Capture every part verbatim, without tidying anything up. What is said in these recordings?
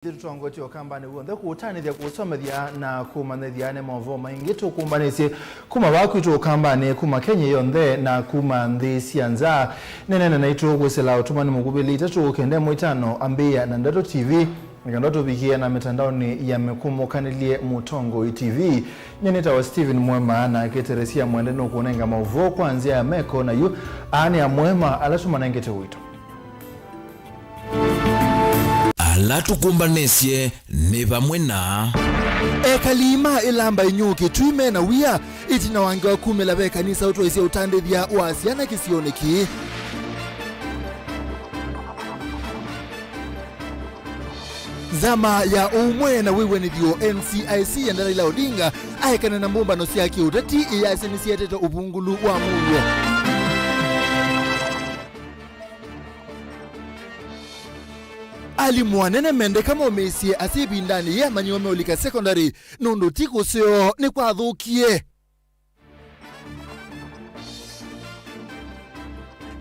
Ithyĩ tũtongoetye ũkambanĩ w'onthe kũũtanĩthya, kũũsomethya na kũmanyĩthya nĩ maũvoo maingĩ tũkũmbanĩsye kuma vaa kwitũ ũkambanĩ, kuma Kenya yonthe na kuma nthĩ sya nza. Nĩ nene naitũ kwĩsĩla ũtũmani mũkuvĩ itatũ kenda ĩmwe itano ambĩĩa na Ndeto T V, na kenda tũvikĩe na mĩtandaonĩ ya mĩkũmũkanĩlye Mũtongoi T V. Nyie nĩtawa Steven Mwema, nake Teresia Mwende nũkũnenga maũvoo kwa nzĩa ya meko, na yu aa nĩ amwe ma ala tũmanengete ũito. Ala tũkũmbanĩsye nĩ vamwe na. Ekali ma Ĩlamba Ĩnyũũ Kĩtui me na wia ĩtina wa ngewa kumĩla ve kanisa ũtwaĩsye ũtandĩthya wa syana kĩsionĩ kĩĩ. Nzama ya Ũmwe na Wĩw'anĩthyo, N C I C, ya Raila Odinga aekana na mbũmbano sya kĩũteti iyasya nĩsietete ũvungũlu wa mũuo. Alimũ anene mendeka maũmĩĩsye asyai ĩvindanĩ yĩĩ amanyĩw'a meũlika sekondalĩ nũndũ ti kũseo nĩkwathũkie.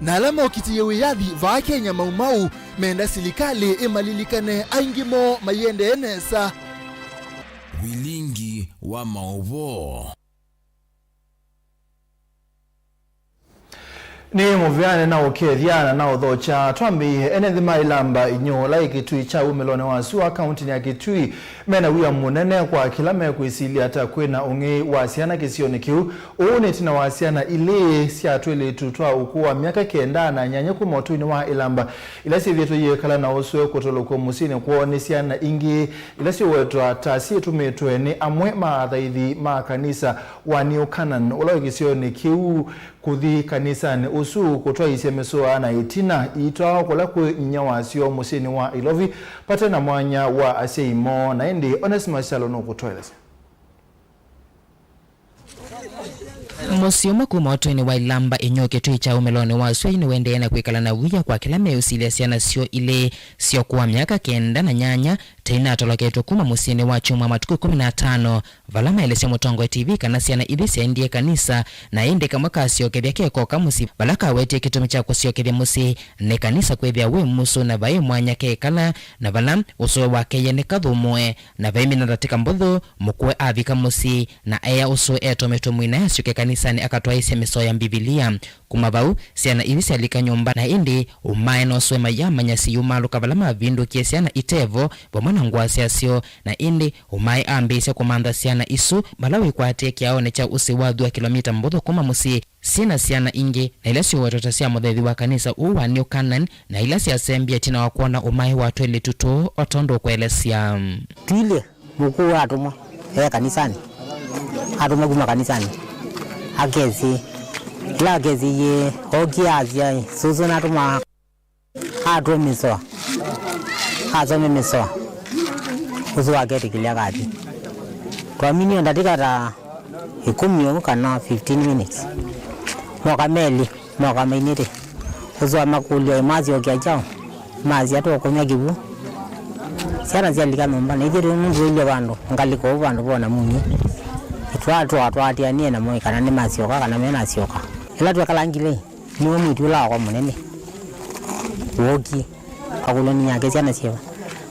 Na ala mokitĩie wĩyathi vaa Kenya Mau Mau menda silikalĩ ĩmalilikane aingĩ moo maiendee nesa. Vilingi wa maũvoo. Nĩ mũvea nĩnaũkethya na naũthokya. Twambĩĩe, ene nthĩ ma Ĩlamba Ĩnyũũ, ũla wĩ kĩtui kya wumĩlonĩ wa sua kauntinĩ ya Kitui, mena wia mũnene kwa kĩla mekwĩsilya ta kwĩna ũng'ei wa syana kĩsionĩ kĩu. Ũu nĩ ĩtina wa syana ilĩ sya twĩlĩtu twa ũkũũ wa myaka kenda na nyanya kuma ũtũinĩ wa Ĩlamba, ila syĩthĩĩtwe iyĩkala na ũsũe kũtolokw'a mũsyĩnĩ kwoo nĩ syana ingĩ ila syĩwetwa ta syĩtũmĩtwe nĩ amwe ma athaithi ma kanisa wa New Canaan ũla wĩ kĩsionĩ kĩu, kũthi kanisanĩ ũsu kũtwaĩĩsya mĩsoa na ĩtina iitwawa kũla kwĩ nyinya wasyo mũsyĩnĩ wa Ilovi, vate na mwanya wa asyai moo. Na ĩndĩ Onesmus Kyalo nũkũtũelesya. Mũsyĩ ũmwe kuma ũtũinĩ wa Ĩlamba Ĩnyũũ, kĩtui kya wumĩlonĩ wa sua, nĩwaendee na kwĩkala na wia kwa kĩla meũsilya syana syoo ilĩ sya ũkũũ wa myaka kenda na nyanya ta inatoloketwe kuma mũsyĩnĩ wa kyumwa matukũ ĩkũmi na atano, vala maelesya Mũtongoi T V kana syana ithi syaendie kanisa, na ĩndĩ kamwe kasyokethya kekoka mũsyĩ, vala kawetie kĩtumi kya kũsyokethya mũsyĩ nĩ kanisa kwĩthĩa wĩ mũsũ na vai mwanya kekala, na vala ũsũe wa keye nĩ kathũmũe, na vai mĩnathatĩka mbũthũ, mũkũe avika mũsyĩ, na ea ũsũe etometwe mwĩna asyoke kanisanĩ akatwaĩĩsye mĩsoa ya Mbivilia. Kuma vau, syana ithi syalika nyũmba, na ĩndĩ ũmae na ũsũe mayamanya siyumaalũka vala mavindũkie syana itevo vamwe na ngũa syasyo, na ĩndĩ ũmae ambĩĩsya kũmantha syana isu vala wĩkwatĩe kĩaonĩ kya ũsĩ wa thua kĩlomita mbũthũ kuma mũsyĩ, syĩ na syana ingĩ, na ila syũwetwe ta sya mũthaithi wa kanisa ũũ wa New Canaan, na ila syasembie ĩtina wa kwona ũmae wa twĩlĩtu tũũ, o tondũ ũkũelesya. Twilye. Mũkũũ atũmwa e kanisanĩ, atũmwa kuma kanisanĩ, akesĩ. Ĩla akesĩie, ookie asya, "Sũsũ natũma atũe mĩsoa, asome mĩsoa." Ũsu aketĩkĩlya akathi. Twaminie ndatĩka ta ĩkũmi ũu kana fifteen minutes, moka melĩ. Moka mainĩte. Ũsu amakũlya, "Ĩ, mwasyokea kyaũ?" Masya, "Tũkũnyw'a kĩw'ũ." Syana syalika nyũmba, na ithyĩ tũi nũndũ twailye vandũ ngalĩko ũu vandũ vona munyu. Twatwaa twatĩanĩe namo kana nĩmasyoka kana menasyoka. Ĩla twekalangile, nĩwe mwĩĩtu ũla wakwa mũnene wookie, akũlya nĩ yake syana syĩva.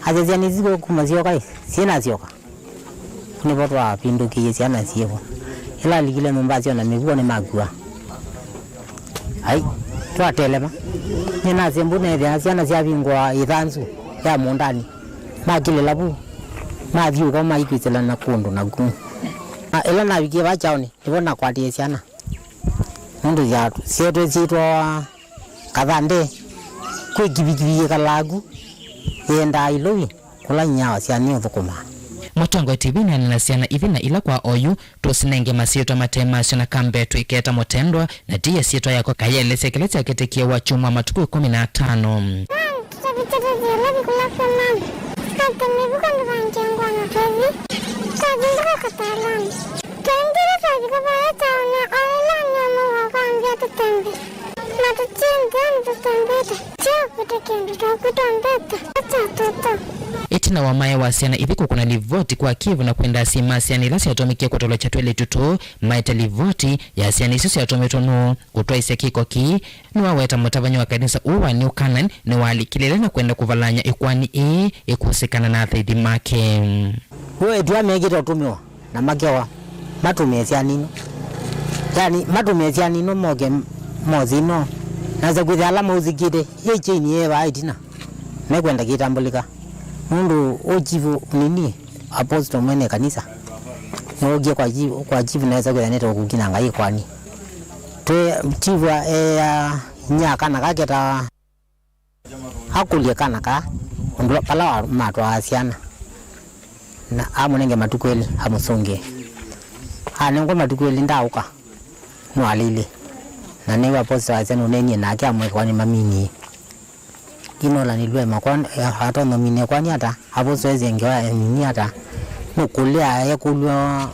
Asya, "Syana isu kuma syoka-ĩ, syĩnasyoka?" Nĩvo twavindũkĩie syana syĩvo. Ĩla alikile nyũmba asyona mĩvuo nĩmakua. Ai, twatelema. Nyie nasembũ neethĩa syana syavingũa ĩthanzu ya mũũndanĩ. Makilĩla vu. Mathyũũka maikwĩsĩla na kũndũ naku. Na ĩla navikie vaa kyaũnĩ, nĩvo nakwatĩe syana. Nũndũ ya syetwe syĩtwa Kathandĩ, kwĩ kivikivi yĩkalaa ku, yĩendaa Ilovi, kũla inyia wa syana ũthũkũmaa. Mũtongoi T V nĩanena syana ithi na ila kwa oyu, tũsinenge masyĩtwa mate masyo na kambe twĩketa mũtendwa, na tiya syĩtwa yakwa kayelesya kĩla kyakĩtĩkie wa kyumwa matukũ ĩkũmi na atano. Tũtavĩtye tũthi Ilovi kũla kwĩ mama. Atĩ mĩvuko ndũvangie ngũa na tũthi. Twavindũka Kataloni. Twaendile twavika vaya taoni ya Orlando, mũuo kwambia tũtembe. Na tũtinthĩa nĩtũtembete. Tyo kwĩta kĩndũ twakwĩtwa mbeta. Ata tũtũ. Ĩtina wa maĩ wa syana ithi kũkũna livoti kwa Kyiv na kwenda asyai ma syana ila syatũmĩkie kũtolokya twelĩtu tũu, maete livoti ya syana isu syatũmĩtwe nũũ kũtwaĩsya kĩko kĩĩ, nĩwaweta mũtavany'a wa kanisa ũũ wa New Canaan nĩwalikĩlile na kwenda kũvalany'a ĩkoani ĩĩ ĩkũsĩkana na athaithi make. Wĩtw'a mekĩte ũtũmĩwa na makewa matũmĩe syana ino. Yani, matũmĩe syana ino moke mothi ino. Nasa kwĩthĩa ala maũthikĩte, yĩ kyaini yĩ vaa ĩtina, mekwenda kĩtambũlĩka. Nũndũ ũ chief nini, apostle mwene kanisa, nĩwũkie kwa chief, kwa chief nesa kwĩthĩa nĩte ũkũkinanga ĩkoani. Twĩ chief ea inyia kana kake ta akũlye kana kaa ũndũ pala wa-, matwaa syana, na amũnenge matukũ elĩ amũsũngĩe. Anengwa matukũ elĩ ndaũka, nĩwalĩlye. Na nĩw'a apostle asya nũnenie nake amwĩka kwani maminie. Inolanilwe makwa, atonya ũminie kwani ata? Apostle esie ngewa nini ata? Nũkũlya ekũlw'a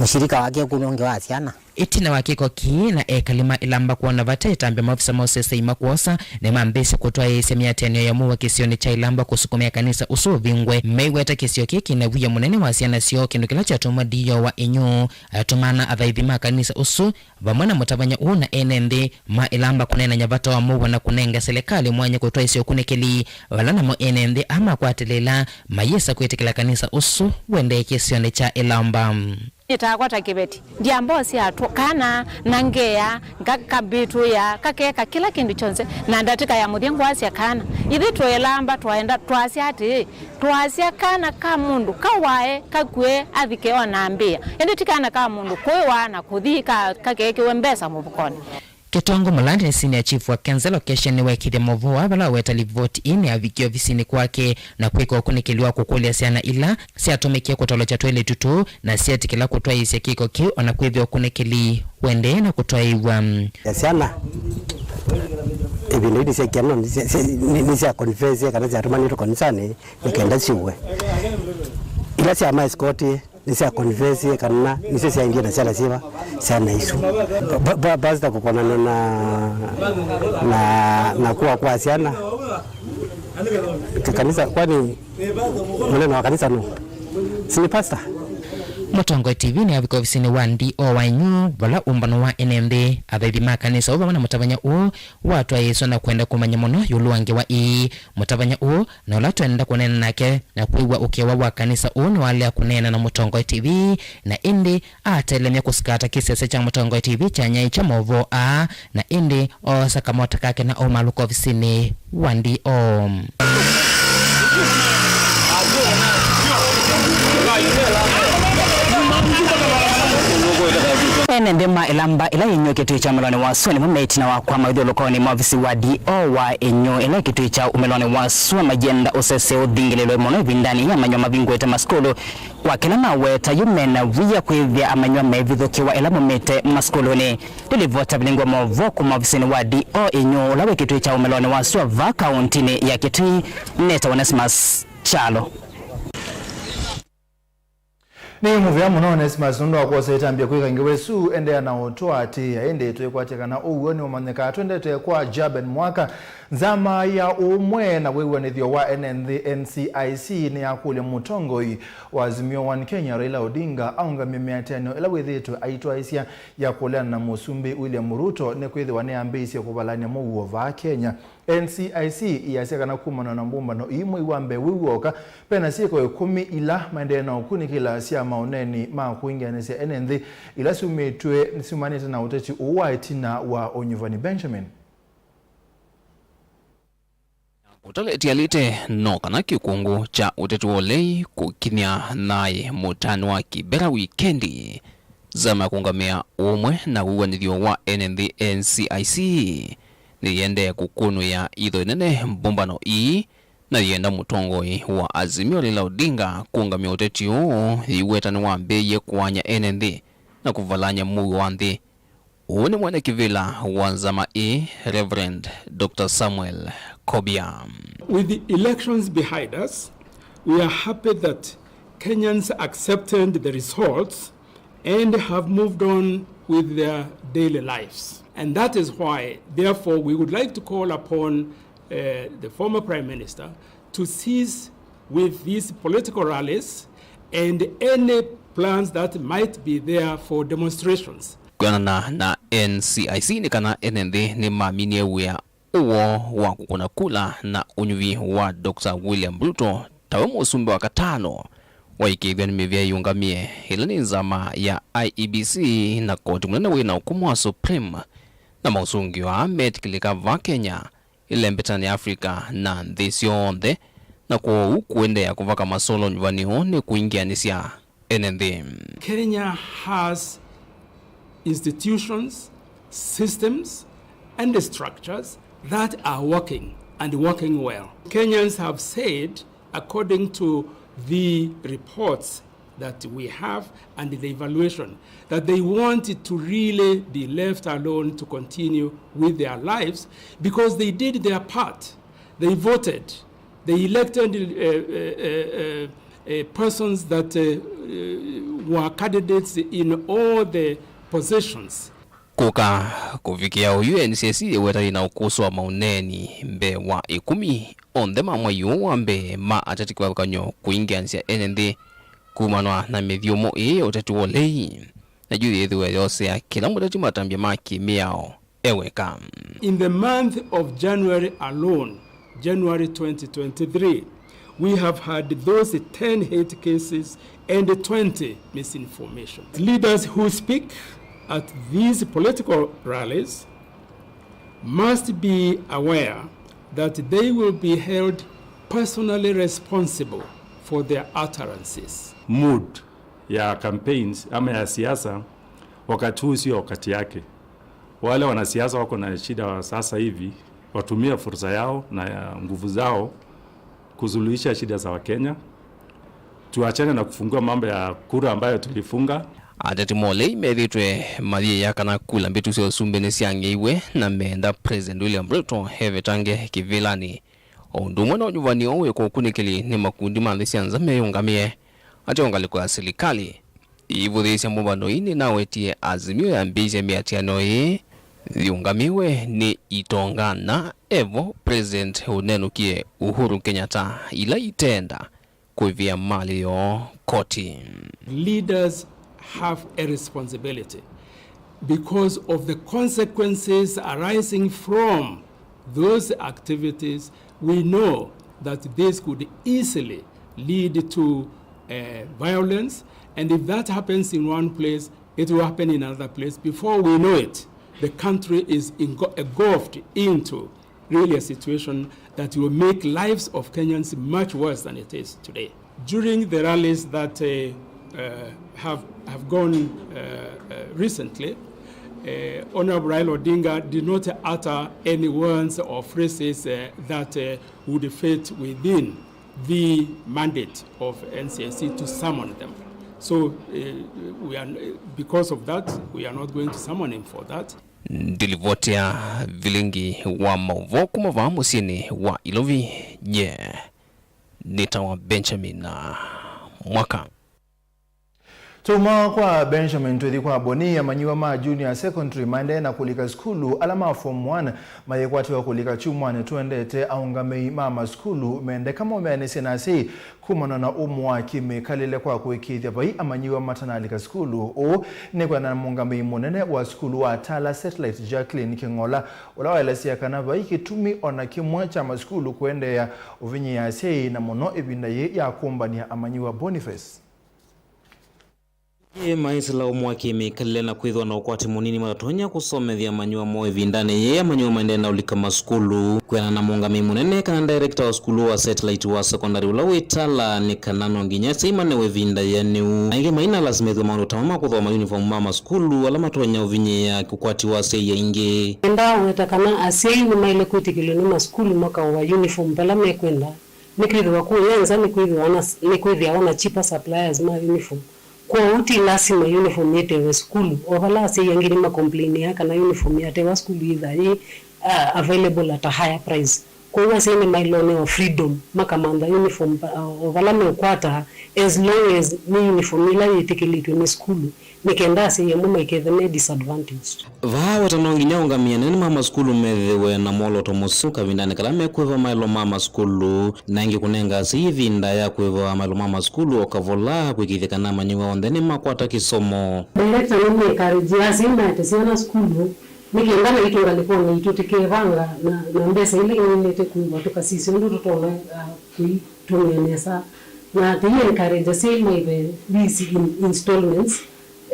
mũshirika wake ekũlw'a ngewa syana. Ĩtina wa kĩko kĩĩ na ekali ma Ĩlamba kwona vata ĩtambya, maofisa ma ũseseĩ ma kwosa nĩmambĩĩsye kũtwaĩĩsya mĩatĩanĩo ya mũuo kĩsionĩ kya Ĩlamba kũsukumĩa kanisa ũsu ũvingwe. Meiweta kĩsio kĩĩ kĩna wia mũnene wa syana syoo, kĩndũ kĩla kyatũma D O wa Ĩnyũ atũmana athaithi ma kanisa ũsu vamwe na mũtavany'a ũũ na ene nthĩ ma Ĩlamba kũneenany'a vata wa mũuo na kũnenga silikalĩ mwanya kũtwaĩĩsya ũkunĩkĩli, vala namo ene nthĩ aa makwatĩlĩĩla mayĩsa kwĩtĩkĩla kanisa ũsu ũendee kĩsionĩ kya Ĩlamba. Nĩtaakwa ta kĩveti, ndyamba ũsyaa tũ-, kana na ngeea, nga-, kambĩtũĩa, kakeka kĩla kĩndũ kyonthe, na ndatĩka ya mũthya ngwasya kana. Ithyĩ twĩ Ĩlamba twaenda, twasya atĩĩ, twasya kana ka mũndũ kawae, kakw'e, athike o na ambĩa. Ĩndĩ ti kana ka mũndũ kwĩwaa na kũthi ka-, kakeekĩwe mbesa mũvukonĩ. Kĩtongo Mũlandi nĩ senior chief wa Kenze location nĩwekĩthya maũvoo aa vala aweta livoti ĩĩ nĩyavikie ovisinĩ kwake na kwĩka ũkunĩkĩli wa kũkũlya syana ila syatũmĩkie kũtolokya twelĩtu tũu na syetĩkĩla kũtwaĩĩsya kĩko kĩu, o na kwĩthĩwa ũkunĩkĩli ũendee na kũtwaĩĩw'a. Ya syana ĩvinda ii nĩsyakiana nĩ sya, sya, nĩ, nĩ sya confess kana syatũmanĩtwe kanisanĩ nĩ kenda syĩw'e. Ila sya ma escort nĩsya confess kana nĩsyo syaendie na syana syĩva, syana isu. Pa-, pa-, pastor kũkonana na, na, na kũa kwa syana. Kanisa, kwani mũnene wa kanisa nũ? Si nĩ pastor? Mũtongoi T V nĩyavika ovisinĩ wa D O wa Ĩnyũ, vala ũmbano wa ene nthĩ, athaithi ma kanisa ũu vamwe na mũtavany'a ũũ watwaĩĩswe na kwenda kũmanya mũno ĩũlũ wa ngewa ĩĩ. Mũtavany'a ũũ na ũla twenda kũneena nake na kwĩw'a ũkĩwa wa kanisa ũũ nĩwalea kũneena na Mũtongoi T V, na ĩndĩ aatelemya kũsikata kĩsese kya Mũtongoi T V kyanyaĩĩkya maũvoo aa, na ĩndĩ oosa kamota kake na aumalũka ovisinĩ wa D O. Ene nthĩ ma Ĩlamba ĩla yĩnyuĩkĩtw'e kya ũmĩlonĩ wa sua nĩmo me ĩtina wa kwama ũthyũlũkonĩ ma ovisi wa D O wa Ĩnyũ ĩla ĩkĩtw'e kya ũmĩlonĩ wa sua mayenda ũsese ũthingĩlĩlwe mũno ĩvindanĩ ya amanyĩw'a mavingũĩte masukulu. Kwa kĩla maweta yu mena wia kwĩthĩa amanyĩw'a mevithũkĩwa ĩla maumĩte masukulunĩ. Nĩ livoti ya vilingwa maũvoo kuma ovisinĩ wa D O Ĩnyũ ũla wĩkĩtw'e kya ũmĩlonĩ wa sua vaa kaũntinĩ ya Kitui, nĩtawa Onesmus Kyalo. Nĩ mũvea mũno Onesmus nũndũ wa kwosa ĩtambya kwĩka ngewa ĩsu. Endeea na ũtũatĩĩa, ĩndĩ twĩkwatya kana ũw'o nĩũmanyĩkaa. Twendete kwa Jaben Mwaka. Nzama ya ũmwe na wĩw'anĩthyo wa ene nthĩ, N C I C, nĩyakũlya mũtongoi wa Azimio One Kenya, Raila Odinga, aũngamye mĩatĩanĩo ĩla wĩthĩĩtwe aitwaĩsya ya kũleana na Mũsumbĩ William Ruto, nĩkwĩthĩwa nĩyambĩĩisye kũvalany'a mũuo vaa Kenya. N C I C ĩyasya kana kumana na mbũmbano ii mwei wa mbee wĩu w'oka, vena syĩko ĩkũmi ila maendee na ũkunĩkĩla sya maũneeni ma kũingĩanĩsya ene nthĩ ila syumĩtw'e, syumanĩte na ũteti ũũ wa ĩtina wa ũnyuvani. Benjamin. Ũtaveti alĩte no kana kĩkũngũ kya ũteti wa ũlei kũkiny'a thayũ mũtaanĩ wa Kibera wikendi. Nzama ya kũũngamĩa ũmwe na wĩw'anĩthyo wa ene nthĩ, N C I C, nĩyĩendee kũkũnw'a ĩitho ĩnene mbũmbano ii, na yĩenda mũtongoi wa Azimio Raila Odinga kũũngamya ũteti ũũ yĩweta nĩwambĩĩie kũany'a ene nthĩ na kũvalany'a mũuo wa nthĩ. Ũũ nĩ mwene kĩvĩla wa nzama ĩĩ, Reverend Doctor Samuel Kobia. With the elections behind us, we are happy that Kenyans accepted the results and have moved on with their daily lives. And that is why, therefore, we would like to call upon, uh, the former Prime Minister to cease with these political rallies and any plans that might be there for demonstrations. Kwĩanana na N C I C nĩ kana ene nthĩ nĩmaminie wĩa ũwoo wa kũkũna kula na ũnyuvi wa Doctor William Ruto tawe mũsumbĩ wa katano waĩkĩĩthw'a nĩ mĩvĩa yĩũngamĩe, ĩla nĩ nzama ya I E B C na koti mũnene wĩ na ũkũmũ wa Supreme, na maũsũngĩo aa metĩkĩlĩka va Kenya, ĩlembetanĩ ya Africa na nthĩ syonthe, na kwoou kũendeea kũvaka masolo nyuvanĩ ũũ nĩ kũingĩanĩsya ene nthĩ. Kenya has institutions, systems, and structures that are working and working well. Kenyans have said, according to the reports that we have and the evaluation, that they wanted to really be left alone to continue with their lives because they did their part. They voted. They elected, uh, uh, uh, uh, uh, persons that, uh, uh, were candidates in all the positions. Kũka kũvikĩa oyu, N C I C yĩweta yĩna ũkũsĩ wa maũneeni mbee wa ĩkũmi onthe ma mwei ũũ wa mbee ma ateti kĩvathũkany'o kũingĩanĩsya ene nthĩ kumanwa na mĩthyũmũ ĩĩ ya ũteti wa ũlei, na yu yĩthĩwe yosea kĩla mũteti matambya ma kĩmĩao e weka. In the month of January alone, January twenty twenty-three, we have had those ten hate cases and twenty misinformation. Leaders who speak at these political rallies must be aware that they will be held personally responsible for their utterances. Mood ya campaigns ama ya siasa wakati huu sio wakati yake. Wale wanasiasa wako na shida wa sasa hivi watumie fursa yao na nguvu zao kusuluhisha shida za Wakenya. Tuachane na kufungua mambo ya kura ambayo tulifunga. Ateti ma ũlei methĩĩtwe mayĩya kana kula mbĩtu sya ũsumbĩ nĩsyang'eiwe na meenda President William Ruto evetange kĩvĩlanĩ. O ũndũ ũmwe na ũnyuvani ũũ wĩ kũkunĩkĩli nĩ makundi ma nthĩ sya nza meyũngamĩe ateo ngalĩko ya silikalĩ. Ivũthĩĩsya mũvano ii nĩnawetie Azimio yambĩĩsye mĩatiano ĩĩ yĩũngamĩwe nĩ itonga na evo President ũnenũkie Uhuru Kenyatta ila itenda kũĩvĩa malĩ yoo koti. Leaders have a responsibility because of the consequences arising from those activities. We know that this could easily lead to, uh, violence, and if that happens in one place, it will happen in another place. Before we know it, the country is engulfed into really a situation that will make lives of Kenyans much worse than it is today. During the rallies that, uh, uh, have, have gone, uh, uh, recently, uh, Honorable Raila Odinga did not utter any words or phrases, uh, that, uh, would fit within the mandate of N C I C to summon them. So, uh, we are, because of that, we are not going to summon him for that. Ndilivotea vilingi wa maũvoo kuma vaa mũsyĩnĩ wa Ilovi, nye nĩtawa Benjamin Mwaka. Tuma kwa Benjamin, tũthi kwa Boni. Amanyĩw'a ma junior secondary maendee na kũlika sukulu, ala ma form one mayĩkwatĩwa kũlika kyumwanĩ tũendete. Aũngamĩi ma masukulu mendeka momeanĩsye na asyai kumana na ũmũ wa kĩmĩkalĩle kwa kũĩkĩĩthya vai amanyĩw'a matanalika sukulu. Ũũ nĩ kwĩanana na mũũngamĩi mũnene wa sukulu wa Tala Satellite, Jacqueline Kĩng'ola, ũla waelesya kana vai kĩtumi o na kĩmwe kya masukulu kũendeea ũvinyĩĩa asyai, na mũno ĩvinda yĩĩ ya kũmbany'a amanyĩw'a Boniface. Ĩĩ maisila ũmũ wa kĩmĩkalĩle na kwĩthĩwa na ũkwati mũnini matatonya kũsomethya amanyĩw'a moo ĩvindanĩ yĩĩ amanyĩw'a maendee na ũlika masukulu. Kwĩanana na mũũngamĩi mũnene kana director wa sukulu wa Satellite wa secondary ũla wĩ Tala, nĩ kana no nginya asyai manewe ĩvinda yĩanĩu. Na ĩngĩ mainalasimĩthw'a maũndũ ta ma kũthooa mayunifomu ma masukulu ala matonya ũvinyĩĩa ũkwati wa asyai aingĩ. Nĩndaa ũweta kana asyai nĩmaĩle kwĩtĩkĩlw'a nĩ masukulu makaũa yunifomu vala mekwenda. Nĩkwĩthĩwa kũya nza nĩkwĩthĩawa na, nĩkwĩthĩawa na cheaper suppliers ma uniform. Kwoou ti lasima uniform yĩtewe sukulu, o vala asyai angĩ nĩmakomplainĩaa kana uniform yatewa sukulu yĩthaa yĩ, ah, available at a higher price. Kwoou asyai nĩmaĩlwe nĩ o freedom makamantha uniform va-, o vala meũkwata, as long as nĩ uniform ĩla yĩtĩkĩlĩtw'e nĩ sukulu, nĩ kenda asyai amwe maikethe me disadvantaged. Vaa weta no nginya ũngamĩe anene ma masukulu methĩwe na mwolooto mũseo kavindanĩ kala mekwĩva maĩlo ma masukulu, na ĩngĩ kũnenga asyai ĩvinda ya kwĩva maĩlo ma masukulu o kavola kwĩkĩĩthya kana amanyĩw'a onthe nĩmakwata kĩsomo. Director nĩmũencourage asyai maete syana sukulu nĩ kenda naitũ ngalĩkonĩ itũ tĩkevanga na, na mbesa ila ininĩte kũĩvwa tũkasisya ũndũ tũtonya, uh, kũitũmĩa nesa. Na tũi encourage asyai maĩve fees in installments.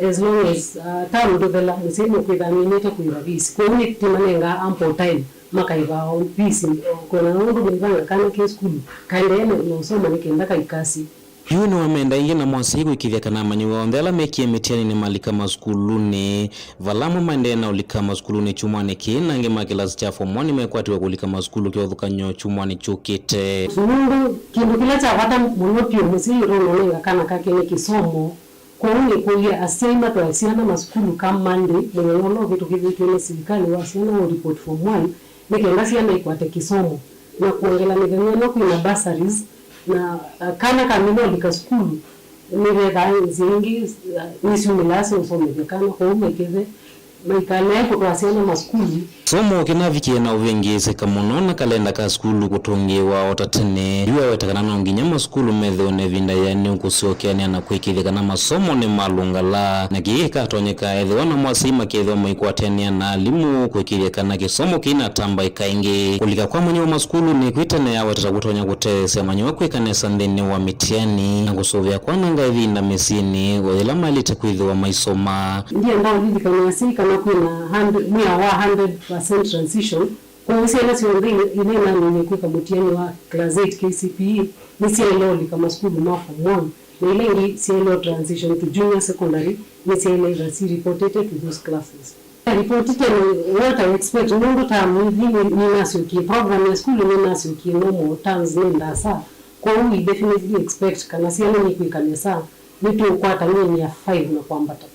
As long as, uh, term ndũthela, mũsyai nũkwĩtha aminĩte kũĩva fees. Kwoou nĩtũmanengaa ample time makaĩva o fees, kwĩana na ũndũ maivanga kana ke sukulu kaendee na, na ũsoma nĩ kenda kaikasye. Yu nĩwamenda ĩngĩ namo asyai kũĩkĩĩthya kana amanyĩw'a onthe ala mekie mĩtiani nĩmalika masukulunĩ, vala amwe maendee na ũlika masukulunĩ kyumwanĩ kĩĩ, na angĩ ma kĩlasi kya form one nĩmekwatiwe kũlika masukulu kĩvathũkany'o kyumwanĩ kyũkĩte. Nũndũ kĩndũ kĩla kya vata mũno vyũ mũsyai ũtonya ũnenga kana kake nĩ kĩsomo. Kwoou nĩkũlya asyai matwae syana masukulu ka Monday, mũthenya ũla ũvĩtũkĩthĩtw'e nĩ silikalĩ wa syana wa report form one, nĩ kenda syana ikwate kĩsomo na kwongela mĩthenya ĩno kwĩna bursaries, na, uh, kana kamina ũlika sukulu nĩvethaa nzĩa ingĩ, uh, nĩsyumĩlaa sya ũsomethya kana, kwoou maikethe maikalee kũtwaa syana masukulu. Kĩsomo kĩnavikie na ũvĩngĩĩsĩka mũno na kalenda ka sukulu kũtũngĩĩwa o ta tene. Yu aweta kana no nginya masukulu methĩwe na ĩvinda yĩanĩu kũsyokeanĩa na kwĩkĩĩthya kana masomo nĩmalũngala, na kĩĩ kĩkatonyeka ethĩwa namo asyai makethĩwa maikwatĩanĩa na alimũ kwĩkĩĩthya kana kĩsomo kĩinatamba ĩka ĩngĩ. Kũlika kwa amanyĩw'a masukulu nĩ kwĩ tene awetete kũtonya kũtetheesya amanyĩw'a kwĩka nesa nthĩnĩ wa mĩtiani na kũsũvĩa kwananga ĩvinda mĩsyĩnĩ o yĩla maĩlĩte kwĩthĩwa maisoma. Ndienda ũlilikany'a asyai kana kwĩna hundred, mwĩao wa hundred percent transition, kwoou syana syonthe ila inamĩnie kwĩka mũtiani wa class eight K C P E nĩsyaĩle ũlika masukulu ma form one, na ila ingĩ syaĩle transition to junior secondary nĩsyaĩle either si reported to those classes. Ripoti tene, what I expect, nũndũ term ĩĩ nĩ, nĩnasyokie, program ya sukulu nĩnasyokie normal terms nĩ ndasa, kwoou we definitely expect kana syana nĩkwĩka nesa, nĩtũũkwata mean ya five na kwambata.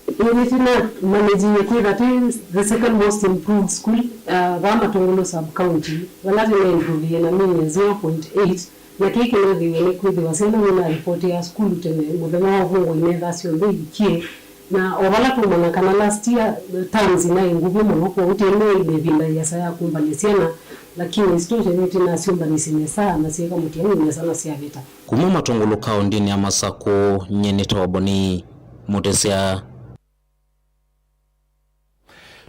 Ĩĩ nĩtũna managing kwĩtha twĩ the second most improved school, uh, vaa Matungulu sub county, vala tũna improve na mean ya zero point eight, na kĩĩ kĩneethĩiwe nĩ kwĩthĩwa syana nĩna ripoti ya sukulu tene mũthenya wa ũvũngũ imethaa syonthe ivikie. Na o vala tũmanya kana last year terms inaĩ nguvĩ mũno, kwoou tĩneeie ĩvinda ĩasa ya kũmbanĩa syana, lakini isitoshe nĩtĩnasyũmbanisye nesa na syeeka mũtiani nesa na syavĩta. Kuma Matungulu kaũndĩnĩ ya Masakũ, nyie nĩtawa Boni Mũtĩsya.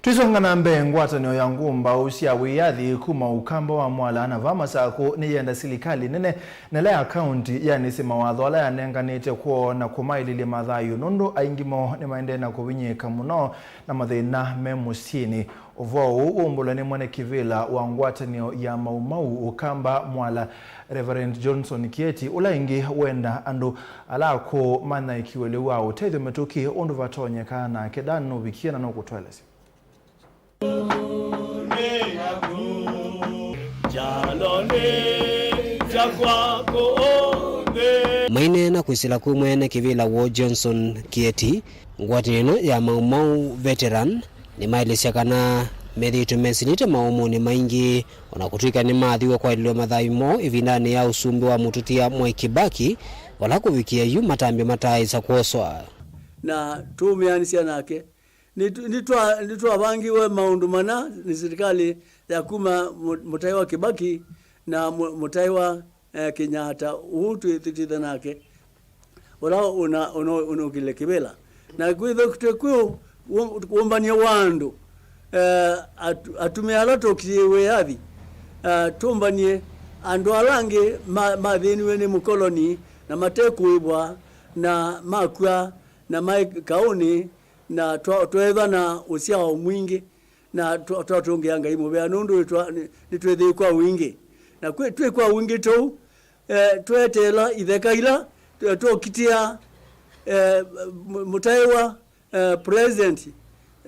Tũisonga na mbee, ngwatanĩo ya ngũmbaũ sya wĩyathi kuma Ũkamba wa Mwala na vaa Masakũ nĩyenda silikalĩ nene na ĩla ya kaũnti yanĩsye mawatho ala yanenganĩte kwoo na kũmaĩlĩlya mathayũ, nũndũ aingĩ moo nĩmaendee na kũvinyĩĩka mũno na mathĩna me mũsyĩnĩ. Ũvoo ũũ ũmbũlwe nĩ mwene kĩvĩla wa ngwatanĩo ya Mau Mau Ũkamba Mwala, Reverend Johnson Kieti, ũla ĩngĩ wenda andũ ala akũũ manyaĩĩkĩwe lĩu wa ũtethyo mĩtũkĩ ũndũ vatonyeka, nake Dan nũvikie na nũkũtũelesya. Maineena kwĩsĩla kwĩ mwene kĩvĩla woo Johnson Kieti, ngwatanĩo ĩno ya Mau Mau Veteran nĩmaelesya kana methĩĩtwe mesĩlĩte maũmũnĩ maingĩ, o na kũtw'ĩka nĩmaathiwe kwaĩlĩlwa mathayũ moo ĩvindanĩ ya ũsumbĩ wa mũtũtia Mwai Kibaki, vala kũvikĩa yu matambya mataaĩsa kwoswa. Na tũũmĩanĩsya nake. Nĩtwa-, nĩtwa-, nĩtwavangiwe maũndũ mana nĩ silikalĩ ya kuma mũ-, mũtaĩwa Kibaki na mũ-, mũtaĩwa, eh, Kenyatta, ũũ twĩ-, twĩtĩte nake, ũla ũna-, ũna-, ũnũkile kĩvĩla. Na kwĩthĩwa twĩ kwĩ ũ-, ũ-, ũmbany'a wa andũ, eh, atu-, atumĩa ala tũkilyĩ wĩyathi, eh, tũmbany'e andũ ala angĩ ma-, mathĩniwe nĩ mũkoloni na mate kũĩvwa na makw'a na maĩ kaũnĩ, na twa-, tweethwa na ũsyao mwingĩ, na twa-, twatũngĩa Ngai mũvea, nũndũ nĩtwa-, nĩ-, nĩtwĩthĩĩwe kwa wingĩ. Na kwĩ-, twĩ kwa wingĩ tũu, eh, tweteela itheka ila tw-, twokitĩa, eh, mũ-, mũtaĩwa, eh, President,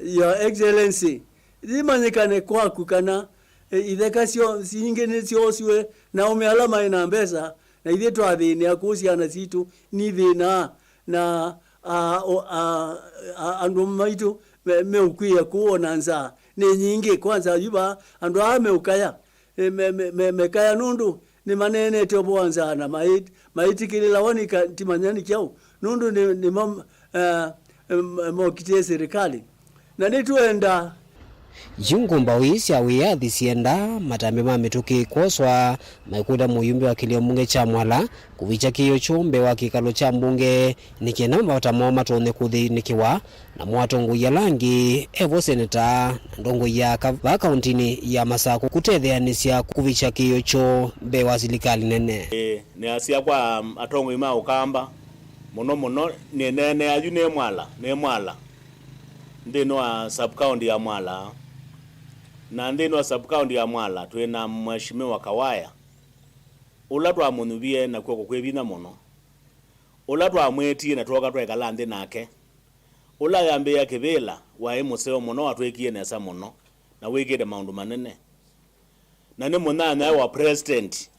Your Excellency, yĩmanyĩkane kwaku kana, eh, itheka syo-, singĩ nĩsyoosiwe na aũme ala maĩ na mbesa, na ithyĩ twathĩnĩa kũu syana sitũ nithĩnaa, na a, o, a, a, andũ maitũ me, meũkw'ĩĩa kũũ o na nzaa nĩ nyingĩ. Kwanza yu vaa andũ aa meũkaya, me, me, me, mekaya nũndũ nĩmaneenete ũvoo wa nzaa na maĩ-, maĩtĩkĩlĩlawa nĩ ka-, timanya nĩ kyaũ, nũndũ nĩ, nĩmo, eh, em, mokitĩe silikalĩ. Na nĩtwenda. Yu ngũmbaũ ii sya wĩyathi syendaa matambya ma mĩtũkĩ kwoswa, maikũlya mũyumbe wa kĩlio mbunge kya Mwala kũvikya kĩĩo kyoo mbee wa kĩkalo kya mbunge, nĩ kenda mavata moo matonye kũthĩnĩkĩwa, namo atongoi ala angĩ, e vo seneta na ndongoi ya aka vaa kaũntĩnĩ ya Masakũ, kũtetheanĩsya kũvikya kĩĩo kyoo mbee wa silikalĩ nene. Ĩĩ, nĩasya kwa atongoi ma Ũkamba, mũno mũno nĩneenea yu nĩ Mwala, nĩ Mwala, nthĩnĩ wa sub-county ya Mwala. Na nthĩnĩ wa sub-county ya Mwala twĩ na Mheshimiwa Kawaya, ũla twamũnyuvie na kw'oko kwĩ vinya mũno, ũla twamwĩtie na twooka twekala nthĩ nake, ũla yambĩĩa kĩvĩla, waĩ mũseo mũno, watwĩkie nesa mũno, na wĩkĩte maũndũ manene. Na nĩ mũnyanyae wa president,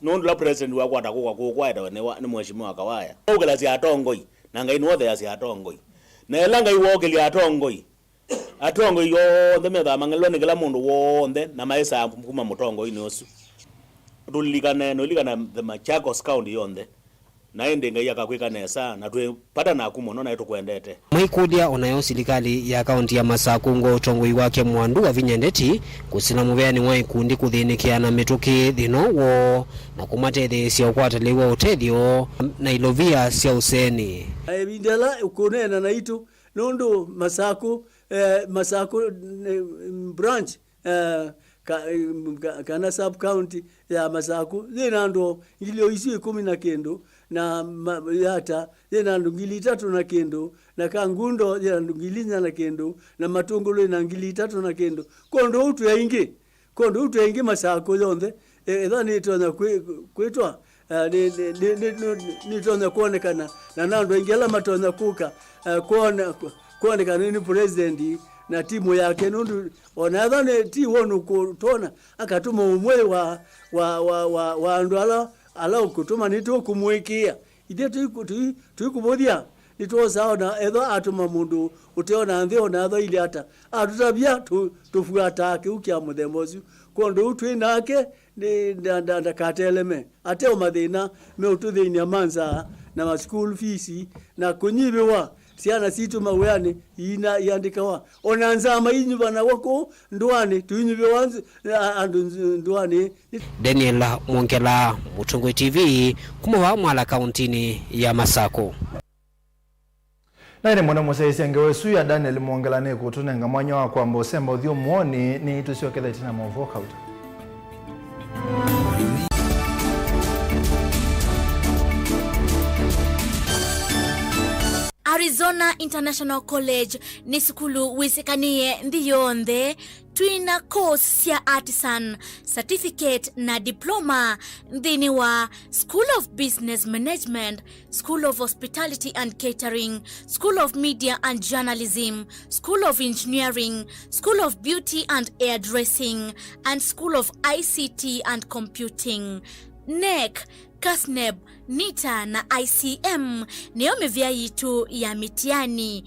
nũndũ ũla president wakwata kũka kũkwaetawe nĩ wa, nĩ Mheshimiwa Kawaya. Waũkĩlasya atongoi, na Ngai nĩwotheasya atongoi. Na ĩla Ngai wookĩlya atongoi, atongoi onthe methaa mang'elelwa nĩ kĩla mũndũ w'onthe, na maĩsaa kuma mũtongoinĩ ũsu. Tũlilikane, nũlilikana the Machakos County yonthe. Na ĩndĩ Ngai akakwĩka nesa, na twĩ vata naku mũno, na nĩtũkwendete. Maikũlya o nayo silikalĩ ya kaũntĩ ya Masakũ ngwa ũtongoi wake mwandu wa vinya ndeti kũsila mũveanĩ wa ikundi kũthĩnĩkĩa na mĩtũkĩ thĩna woo na kũmatetheesya ũkwata lĩu wa ũtethyo na ilovia sya ũseni. Na ĩvinda ĩla ũkũneena naitũ, nũndũ Masakũ, eh, Masakũ, eh, branch, eh, ka-, em, ka-, kana sub county ya Masakũ yĩ na andũ ngili o isu ĩkũmi na kĩndũ, na ma-, Yata yĩ na andũ ngili itatũ na kĩndũ, na Kangundo yĩ na andũ ngili inya na kĩndũ, na Matũngũlũ yĩ na ngili itatũ na kĩndũ. Kwondũ ũu twĩ aingĩ, kwondũ ũu twĩ aingĩ Masakũ yonthe, e-, etha nĩtonya kwĩ-, kwĩtwa, eh, nĩ, nĩ, nĩ, nĩ, nĩ, nĩtonya kwonekana, na na andũ aingĩ ala matonya kũka, eh, kwona-, kwonekana nĩ president na timu yake, nũndũ ona etha nĩ ti wonu kũtwona, akatũma ũmwe wa, wa, wa, wa, wa andũ ala, ala ũkũtũma nĩtũkũmũĩkĩĩa. Ithyĩ tũiku-, tũi-, tũikũvũthya, nĩtwosaa ona ethwa atũma mũndũ ũteona nthĩ ona ethwa ilĩ ata. Atũtavya tũ-, tũfuataa kĩu kya mũthemba ũsu. Kwondũ ũu twĩ nake, nĩ, nda-, nda-, ndakateleme. Ateo mathĩna meũtũthĩny'a ma nzaa na ma school fees na kũnyivĩwa syana sitũ mawĩanĩ iina iandĩkawa. Ona nzaa mainyuvanawa kũu ndũanĩ, tũinyuvĩwa nz-, a-, andũ nz-, ndũanĩ. Daniel Mwongela, Mũtũngũi T V, kuma vaa Mwala kaũntĩnĩ ya Masakũ. Na ĩndĩ mũno mũsyaĩĩsya ngewa ĩsu ya Daniel Mwongela nĩkũtũnenga mwanya wa kwamba ũsemba ũthyũmũonĩ, nĩtũsyokethete na maũvoo kauta. Arizona International College nĩ sukulu wĩsĩkanĩe nthĩ yonthe. Twĩ na course sya artisan, certificate na diploma nthĩnĩ wa School of Business Management, School of Hospitality and Catering, School of Media and Journalism, School of Engineering, School of Beauty and Hairdressing, and School of I C T and Computing. NEC, CASNEB, NITA na I C M nĩyo mĩvĩa yitũ ya mĩtiani.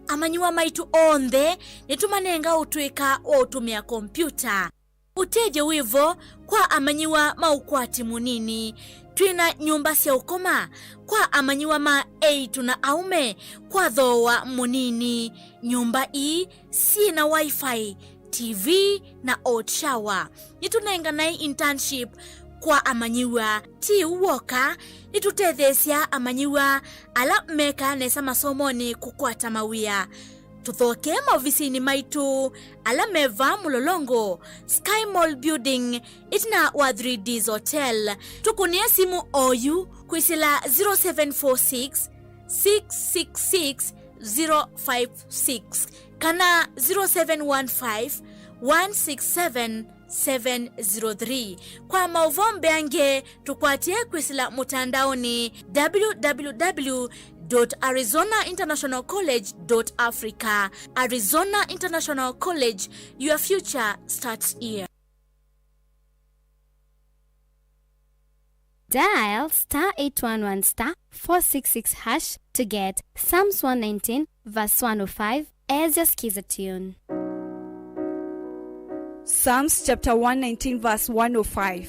Amanyĩw'a maitũ onthe nĩtũmanenga ũtũĩka wa ũtũmĩa kompiuta. Ũtethyo wĩ vo kwa amanyĩw'a ma ũkwati mũnini. Twĩ na nyũmba sya ũkoma kwa amanyĩw'a ma eĩtu na aũme kwa thooa mũnini. Nyũmba ii syĩ na Wi-Fi, T V na hot shower. Nĩtũnenganae internship kwa amanyĩw'a. Ti ũu w'oka, nĩtũtetheesya amanyĩw'a ala mekaa nesa masomonĩ kũkwata mawĩa. Tũthokee maovisinĩ maitũ ala me vaa Mũlolongo, Sky Mall Building, ĩtina wa Three Ds Hotel. Tũkũnĩe simũ oyu kwĩsĩla zero seven four six, six six six, zero five six kana zero seven one five, one six seven, seven zero three. Kwa maũvoo mbeange, tũkwatĩe kwĩsĩla mũtandaonĩ w w w dot arizona international college dot africa. Arizona International College, your future starts here. Dial star eight one one star four six six hash to get Psalms one nineteen verse one oh five as your Skiza tune. Psalms chapter one nineteen verse one oh five.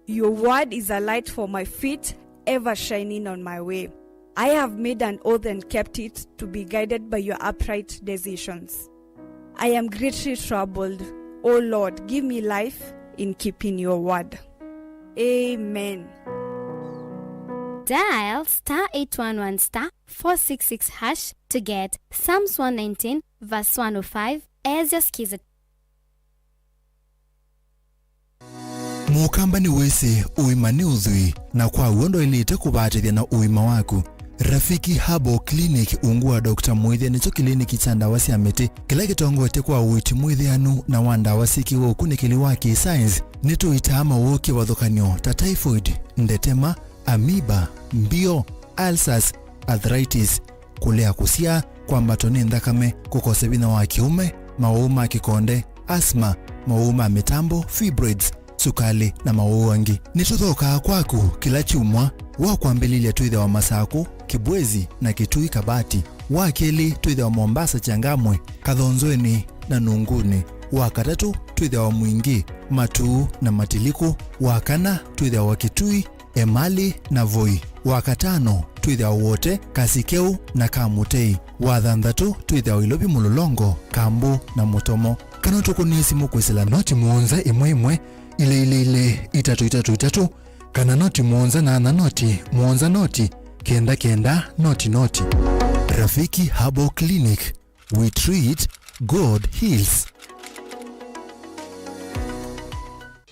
Your word is a light for my feet, ever shining on my way. I have made an oath and kept it, to be guided by your upright decisions. I am greatly troubled. O Lord, give me life in keeping your word. Amen. Dial star eight one one star four six six hash to get Psalms one nineteen verse one oh five as your Skiza. Mũkamba nĩwĩsĩ ũima nĩ ũthwii, na kwa w'o ndwaĩlĩte kũvatĩthya na ũima waku. Rafiki Herbal Clinic ungu wa Doctor Mwĩthya nĩkyo kĩliniki kya ndawa sya mĩtĩ kĩla kĩtongoetye kwa ũiiti mwĩthĩanu na wa ndawa syĩkĩwe ũkunĩkĩli wa kĩ-science. Nĩtũitaa mawoo kĩvathũkany'o ta typhoid, ndetema, amoeba, mbio, ulcers, arthritis, kũlea kũsyaa, kwambatwa nĩ nthakame, kũkosa vinya wa kĩũme, mawau ma kĩkonde, asthma, mawau ma mĩtambo, fibroids, sukalĩ, na mawau angĩ. Nĩtũthokaa kwaku kĩla kyumwa. Wa kwambĩlĩlya twĩthĩawa Masakũ, Kĩbwezi, na Kĩtui Kabati. Wa kelĩ twĩthĩawa Mombasa, Changamwe, Kathonzweni, na Nunguni. Wa katatũ twĩthĩawa Mwingi, Matuu, na Matiliku. Wa kana twĩthĩawa Kĩtui, Emali, na Voi. Wa katano twĩthĩawa Wote, Kasikeu, na Kamutei. Wa thanthatũ twĩthĩawa Ilovi, Mũlolongo, Kambu, na Mũtomo. Kana ũtũkũnĩe simũ kwĩsĩla noti mũonza ĩmwe ĩmwe, ilĩ ilĩ ilĩ, itatũ itatũ itatũ, kana noti mũonza nyanya noti mũonza noti kenda kenda noti noti. Rafiki Herbal Clinic, we treat, God heals.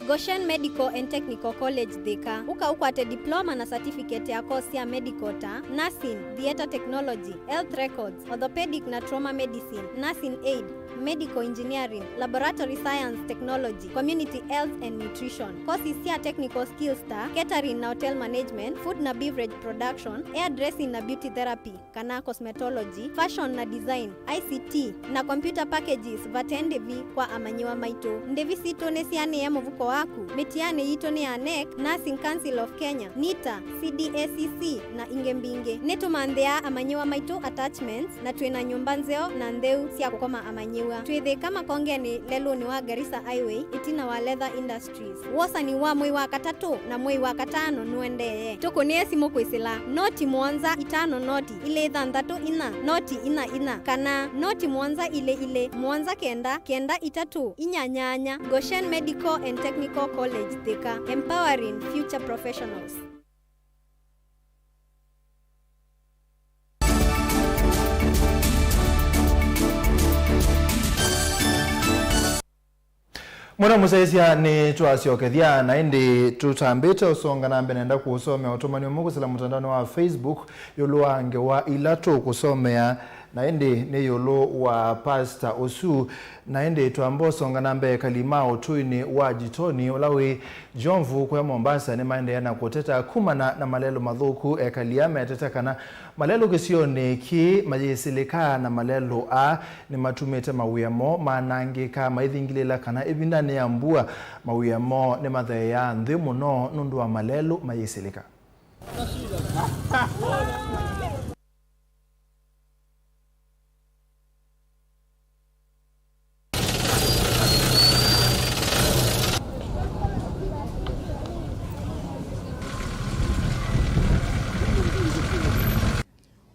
Goshen Medical and Technical College Thika. Ũka ũkwate diploma na certificate ya course sya medical ta nursing, theatre technology, health records, orthopedic na trauma medicine, nursing aid, medical engineering, laboratory science technology, community health and nutrition. Courses sya technical skills ta catering na hotel management, food na beverage production, hairdressing na beauty therapy kana cosmetology, fashion na design, I C T, na computer packages vate ndĩvi kwa amanyĩw'a maitũ. Ndĩvi sitũ nĩsianĩe mũvuko waku. Mĩtianĩ yitũ nĩ ya nec, Nursing Council of Kenya, nita, C D A C C, na ingĩ mbingĩ. Nĩtũmanthĩaa amanyĩw'a maitũ attachments, na twĩ na nyũmba nzeo na ntheu sya kũkoma amanyĩw'a. Twĩ Thĩka Makongenĩ lelũnĩ wa Garissa Highway, ĩtina wa Leather Industries. Wosani wa mwei wa katatũ na mwei wa katano nũendee. Tũkũnĩe simũ kwĩsĩla noti mũonza itano noti ilĩ thanthatũ inya noti inya inya kana noti mũonza ilĩ ilĩ mũonza kenda kenda itatũ inya nyanya. Goshen Medical and Technical College Thika, empowering future professionals. Mũno mũsyaĩĩsya, nĩtwasyokethya, na ĩndĩ tũtambĩte ũsonga na mbee, nenda kũũsomea ũtũmani ũmwe kwĩsĩla mũtandaonĩ wa Facebook ĩũlũ wa ngewa ila tũkũsomea, na ĩndĩ nĩ ĩũlũ wa pasta ũsu. Na ĩndĩ twamba ũsonga na mbee, ekali ma ũtũinĩ wa Jitoni ũla wĩ Jomvu kũya Mombasa nĩmaendeea na kũteta kumana na malelũ mathũku. Ekali aa metete kana malelũ kĩsionĩ kĩĩ mayĩsĩlĩka, na malelũ aa nĩmatumĩte mawĩa moo manangĩka maithingĩlĩla kana ĩvindanĩ ya mbua mawĩa moo nĩmatheeaa nthĩ mũno nũndũ wa malelũ mayĩsĩlĩka.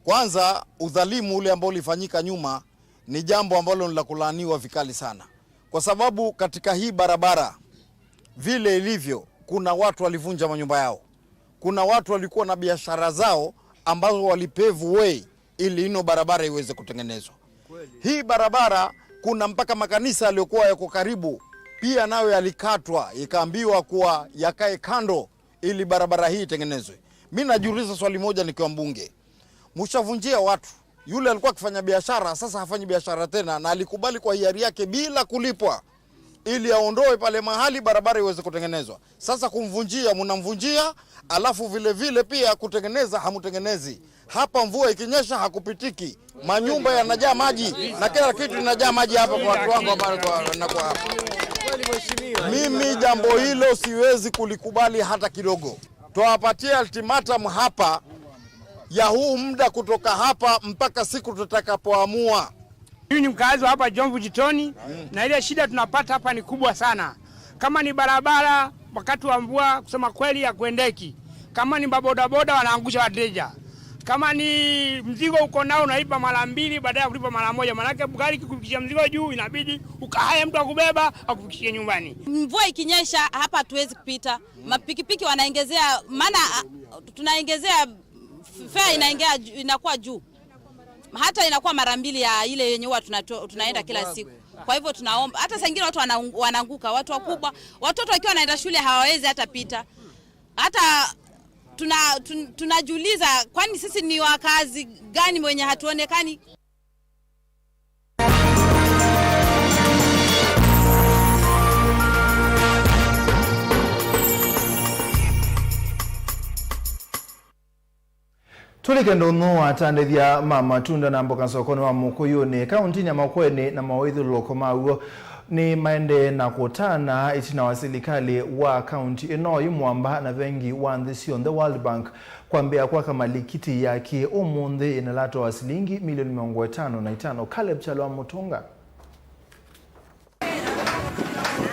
Kwanza, udhalimu ule ambao ulifanyika nyuma ni jambo ambalo ni la kulaaniwa vikali sana, kwa sababu katika hii barabara vile ilivyo, kuna watu walivunja manyumba yao, kuna watu walikuwa na biashara zao ambazo walipave way ili ino barabara iweze kutengenezwa. Hii barabara, kuna mpaka makanisa yaliyokuwa yako karibu pia nayo yalikatwa, ikaambiwa kuwa yakae kando ili barabara hii itengenezwe. Mi najiuliza swali moja nikiwa mbunge, mshavunjia watu. Yule alikuwa akifanya biashara, sasa hafanyi biashara tena, na alikubali kwa hiari yake bila kulipwa ili aondoe pale mahali barabara iweze kutengenezwa. Sasa kumvunjia, mnamvunjia, alafu vile vile pia kutengeneza hamtengenezi. Hapa mvua ikinyesha hakupitiki. Manyumba yanajaa maji na kila kitu inajaa maji hapa kwa watu wangu ambao kwa, na kwa hapa. Mimi jambo hilo siwezi kulikubali hata kidogo. Twawapatia ultimatum hapa ya huu muda kutoka hapa mpaka siku tutakapoamua. Mimi ni mkazi wa hapa Jomvu Jitoni, na ile shida tunapata hapa ni kubwa sana. Kama ni barabara, wakati wa mvua, kusema kweli, hakuendeki. Kama ni mabodaboda, wanaangusha wateja. Kama ni mzigo uko nao, unalipa mara mbili baada ya kulipa mara moja. Maanake gari ikikufikishia mzigo juu, inabidi ukahaye mtu akubeba, akufikishie nyumbani. Mvua ikinyesha, hapa hatuwezi kupita. Mapikipiki wanaongezea, maana, ah, tunaongezea, fare inaongea ju-, inakuwa juu. Hata inakuwa mara mbili ya ile yenye huwa tunato-, tunaenda kila siku. Kwa hivyo tunaomba, hata saa ingine watu wanaung-, wanaanguka, watu wakubwa, watoto wakiwa wanaenda shule hawawezi hata pita. Hata tuna-, tun-, tunajiuliza, kwani sisi ni wakazi gani wenye hatuonekani? Tũlike ndũnyũ wa atandĩthya ma matunda na mboka sokonĩ wa Mũkũyũnĩ, kaũntĩnĩ ya Makueni na mawĩthyũlũlũko maw'o nĩ maendee na kũtana ĩtina wa silikalĩ wa kaũntĩ ĩno yĩ mũamba na vengi wa nthĩ syonthe World Bank kwambĩĩa kwaka malikiti ya kĩ ũmũnthĩ ĩna lato wa silingi milioni mĩongo ĩtano na itano. Caleb Kyalo wa Mũtũnga.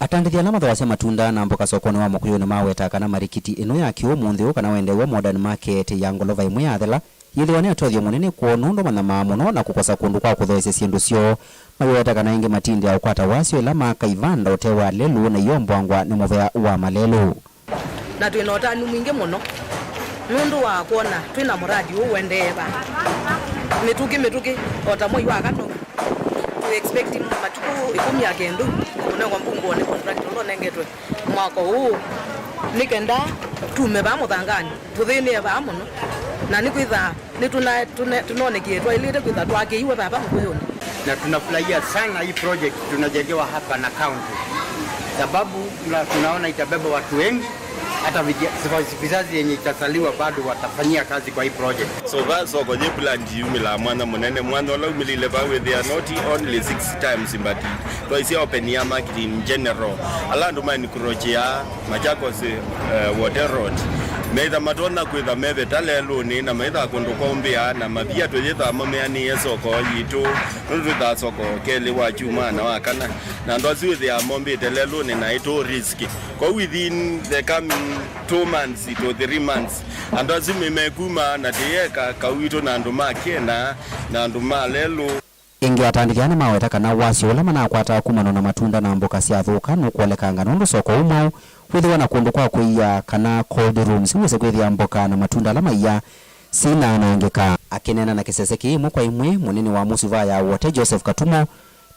Atandĩthya ala mathoasya matunda na mboka sokonĩ wa Mũkũyũnĩ maweta kana marikiti ĩno ya kĩũmũnthĩ ũũ kana wendeew'a Modern Market ya ngolova ĩmwe yathela, yĩthĩwa nĩ ũtethyo mũnene kwoo nũndũ manyamaa mũno na kũkosa kũndũ kwa kũthoesya syĩndũ syoo. Maweta kana ĩngĩ matindĩa ũkwata wasyo ĩla maaka ivanda ũtee wa lelũ na iomboangwa nĩ mũvea wa malelũ. Na twĩ na ũtanu mwingĩ mũno nũndũ wa kwona twĩ na mũradi ũũ ũendee vaa mĩtũkĩ mĩtũkĩ, o ta mwei wa kana ũũ. Tũ expect matukũ ĩkũmi ya kenda ũnengwa mbungũonĩ contract ũla ũnengetwe mwaka ũũ, nĩ kenda tume vaa mũthanganĩ, tũthĩnĩe vaa mũno, na nĩkwĩthaa Nĩ tũna-, tũne-, tũnonekie twaĩlĩte kwĩtha twakĩiwe vava Mũkũyũnĩ. Na tunafurahia sana hii project tunajengewa hapa na county, sababu tuna-, tunaona itabeba watu wengi, hata vija-, vizazi yenye itazaliwa bado watafanyia kazi kwa hii project. So va soko yĩ planned yumĩlaa mwanya mũnene, mwanya ũla umĩlĩle va wĩthĩa not only six times but twaisye open air market in general, ala andũ ma encroach ya Machakos, eh, Wote Road, meitha matonya kwĩtha mevĩta lelũnĩ na maithaa kũndũ kwaũmbĩa na mavia tũyĩthaa mameanĩe soko yitũ, nũndũ twĩthaa soko kelĩ wa kyumwa na wa kana, na andũ asu wĩthĩaa mombĩte lelũnĩ na ĩtũ risk. Kwoou within the coming two months to three months, andũ asu nĩmekuma na tĩyeka kau witũ na andũ ma Kena na andũ ma lelũ. Ĩngĩ, atandĩki aa nĩmaweta kana wasyo ũla manakwataa kumana na matunda na mboka syathũka nũkũolekanga nũndũ soko ũũ mwaũ wĩthĩwa na kũndũ kwa kũia kana cold rooms wĩse kwĩthĩa mboka na matunda ala maia sinaanangĩka. Akĩneena na kĩsese kĩĩ ĩmwe kwa ĩmwe, mũnini wa mũsuva ya Wote Joseph Katumo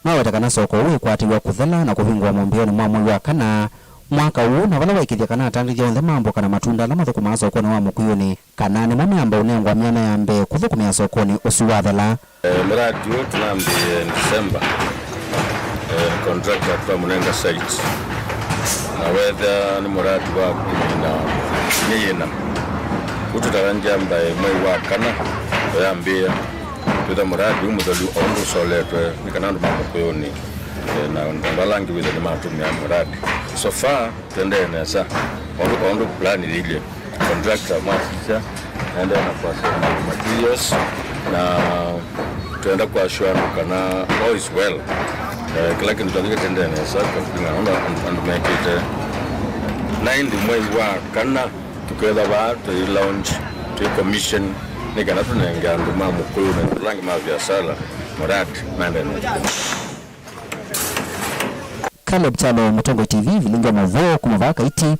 nĩwaweta kana soko ũũ wĩkwatĩw'a kũthela na kũvingũa mũmbĩonĩ mwa mwei wa kana mwaka ũũ, na vala waĩkĩthya kana atandĩthya onthe ma mboka na matunda ala mathũkũmaa sokonĩ wa Mũkũyũnĩ kana nĩmo meamba ũnengwa myanya ya mbee kũthũkũmĩa sokonĩ ũsu wathela. Eh, muradi ũyũ tunambĩĩe December. Eh, contractor twamũnenga site. Na wethĩa nĩ muradi wa kũmina nĩ yĩna. Ũtũtarangya mbaĩ mwei wa kana, tũyambĩĩa. Twĩtha muradi ũyũ mũthelu o ũndũ ũsoletwe nĩ kana andũ ma Mũkũyũnĩ, eh, na andũ ala angĩ wĩthe nĩmatũmĩa muradi. So far, tũendee nesa. O ũndũ, o ũndũ plan yĩilye. Contractor mwasisya, naendee na kwasya materials, na twenda kwasure andũ kana all is well. Eh, kĩla kĩndũ kyonthe kĩtendee nesa, kũlingana na ũndũ andũ, andũ mekĩte. Na ĩndĩ mwei wa kana, tũketha vaa tũi launch, tũi commission, nĩ kana tũnenge andũ ma Mũkũyũ na andũ angĩ ma viasala muradi maendee na. Caleb Kyalo, Mũtongoi T V, vilingi wa maũvoo kuma vaa Kaiti.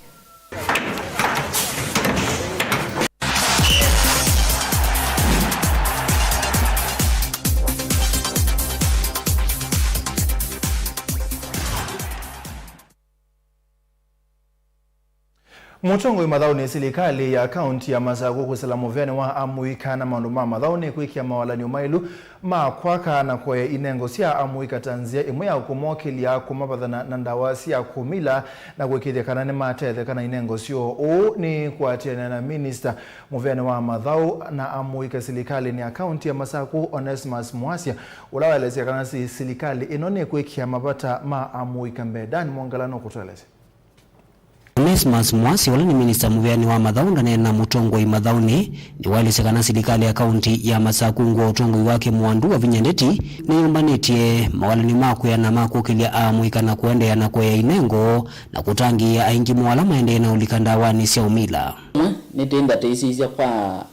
Mũtongoi mathaũnĩ, silikalĩ ya kaũnti ya Masakũ kwĩsĩla mũvĩanĩ wa amũika na maũndũ ma mathaũ nĩkwĩkĩa mawalany'o maĩlu ma kwaka na kũea inengo sya amũika ta nzĩa ĩmwe ya kũmokĩlya kũmavathana na ndawa sya kũmila na kũĩkĩĩthya kana nĩmatetheka na inengo syoo. Ũũ nĩ kũatĩanĩa na minista mũvĩanĩ wa mathaũ na amũika silikalĩnĩ ya kaũnti ya Masakũ, Onesmus Mwasya, ũla waelesya kana si-, silikalĩ ĩno nĩkwĩkĩa mavata ma amũika mbee. Dan Mwongela nũkũtũelesya. Onesmus Mwasya, ũla nĩ minista mũvĩanĩ wa mathaũ, ndaneena mũtongoi mathaũnĩ, nĩwaelesya kana silikalĩ ya kaunti ya Masaku ngũa ũtongoi wake mũandu wa vinya ndeti nĩyũmbanĩtye mawalany'o ma kwĩana ma kũkĩlya amũika na kũendeea na kũea inengo na kũtangĩĩa aingĩ moo ala maendee na ũlika ndawanĩ sya ũmila. Ĩmwe, nĩtĩndatĩĩsĩsya kwa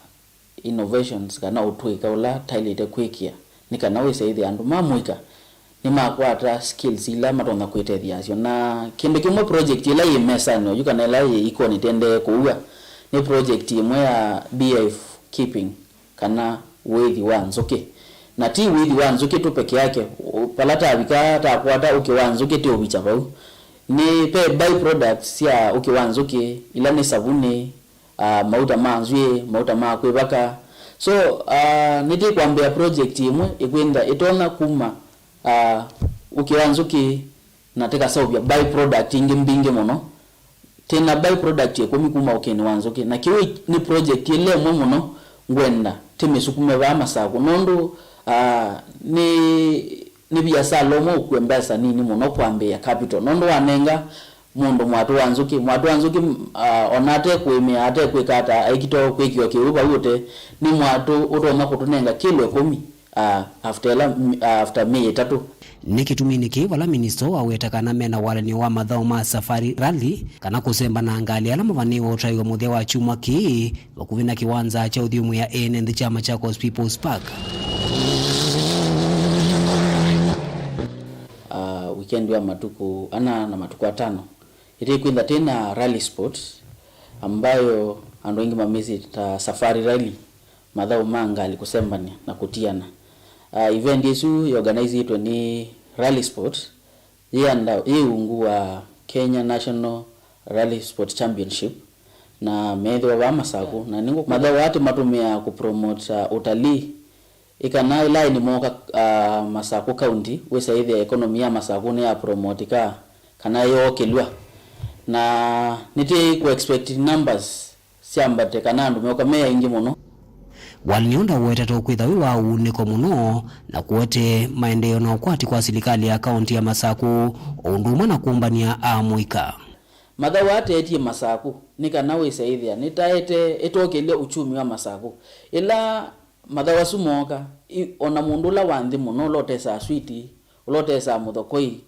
innovations kana ũtũĩka ũla taĩlĩte kwĩkĩa nĩ kana wĩse ĩthĩa andũ ma mũika nĩmakwata skills ila matonya kwĩtethya nasyo. Na kĩndũ kĩmwe, project ĩla yĩ mesanĩ oyu kana ĩla yĩ ikonĩ tendee kũua, nĩ project ĩmwe ya beehive keeping, kana ũĩthi wa nzũkĩ. Na ti ũĩthi wa nzũkĩ tu peke yake, vala tavika takwata ũkĩ wa nzũkĩ ti ũvikya vau. Nĩ ve byproducts sya ũkĩ wa nzũkĩ, ila nĩ savunĩ, ah, mauta ma nzw'ĩĩ, mauta ma kwĩvaka. So, ah, nĩtĩkwambĩa project ĩmwe ĩkwĩntha ĩtonya kuma, ah, ũkĩ wa nzũkĩ na tĩkaseũvya byproduct ingĩ mbingĩ mũno. Twĩ na byproduct ĩkũmi kuma ũkĩnĩ wa nzũkĩ, na kĩu nĩ project ĩla ĩmwe mũno ngwenda tĩmĩsukume vaa Masaku, nũndũ, ah, nĩ, nĩ viasala ũmwe ũkue mbesa nini mũno kwambĩĩa capital, nũndũ wanenga mũndũ mwatũ wa nzũkĩ, mwatũ wa nzũkĩ, ah, ona ate kũĩmĩa, ate kwĩka ata, aikito kwĩkĩwa kĩw'ũ vau ũte, nĩ mwatũ ũtonya kũtũnenga kĩlo ĩkũmi, ah, after ĩla, ah, after mĩĩ ĩtatũ. Nĩ kĩtuminĩ kĩĩ vala minista ũũ aweta kana mena walany'o wa mathaũ ma Safari Rally kana kũsemba na ngalĩ ala mavanĩĩwe ũtaĩwa mũthya wa kyumwa kĩĩ vakuvĩ na kĩwanza kya ũthyũmũĩa ene nthĩ kya Machakos People's Park. Ah, weekend wa matukũ ana na matukũ atano, ĩtĩkwĩntha twĩ na rally sport ambayo andũ aingĩ mamĩsĩ ta Safari Rally, mathaũ ma ngalĩ kũsembany'a na kũtiana. Ah, event ĩsu yĩorganizeĩtwe nĩ Rally Sport yĩ under, yĩ ungu wa Kenya National Rally Sport Championship, na meethĩwa vaa Masaku, na nĩngũ mathaũ aa tũmatũmĩaa kũpromote, ah, ũtalii. Ĩ kana ĩla ĩndĩ mooka, ah, Masaku County, wĩsa ĩthĩa economy ya Masaku nĩyapromotika kana yookĩlw'a, na nĩtĩ kũ expect numbers syambate kana andũ meũka me aingĩ mũno. Walany'o ũũ ndaũwetetwe kwĩtha wĩ wa ũunĩko mũno na kũete maendeeo na ũkwati kwa silikalĩ ya kaunti ya Masaku, o ũndũ ũmwe na kũmbany'a amũika. Mathaũ aa teetie Masaku nĩ kana wĩse ĩthĩa nĩtaete ĩtokĩlya uchumi wa Masaku. Ĩla mathaũ asu mooka, i-, ona mũndũ ũla wa nthĩ mũno, ũla ũtesaa switi, ũla ũtesaa mũthokoi,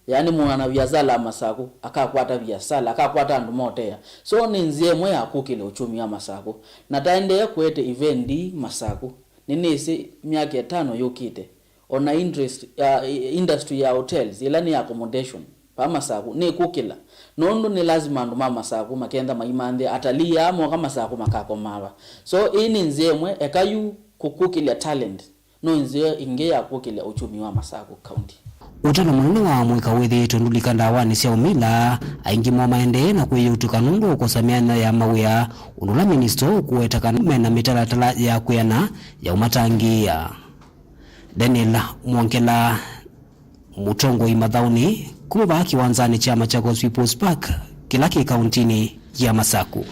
yaani mwana viasala wa Masaku akakwata viasala, akakwata andũ motea. So nĩ nzĩa ĩmwe ya kũkĩlya uchumi wa Masaku. Na taendee kũete event ii Masaku, nĩnĩsĩ myaka ĩtano yũkĩte, ona interest, uh, industry ya hotels, ĩla nĩ accommodation, vaa Masaku, nĩkũkĩla. Nũndũ nĩ lazima andũ ma Masaku makenda maimanthĩa, atalii aa moka Masaku makakomaa va. So ĩĩ nĩ nzĩa ĩmwe, eka yu kũkũkĩlya talent, no nzĩa ĩngĩ ya kũkĩlya uchumi wa Masaku County. Ũtalo mũnene wa amũika wĩthĩĩtwe ndũlika ndawanĩ sya ũmila, aingĩ moo maendee na kwĩyĩũtũka nũndũ wa kũkosa myanya ya mawĩa, ũndũ ũla minista ũkũweta kana mena mĩtalatala ya kwĩana ya ũmatangĩĩa. Daniel Mwongela, mũtongoi mathaũnĩ, kuma vaa kĩwanzanĩ kya Machakos People's Park, kĩla kĩ kauntinĩ ya Masaku.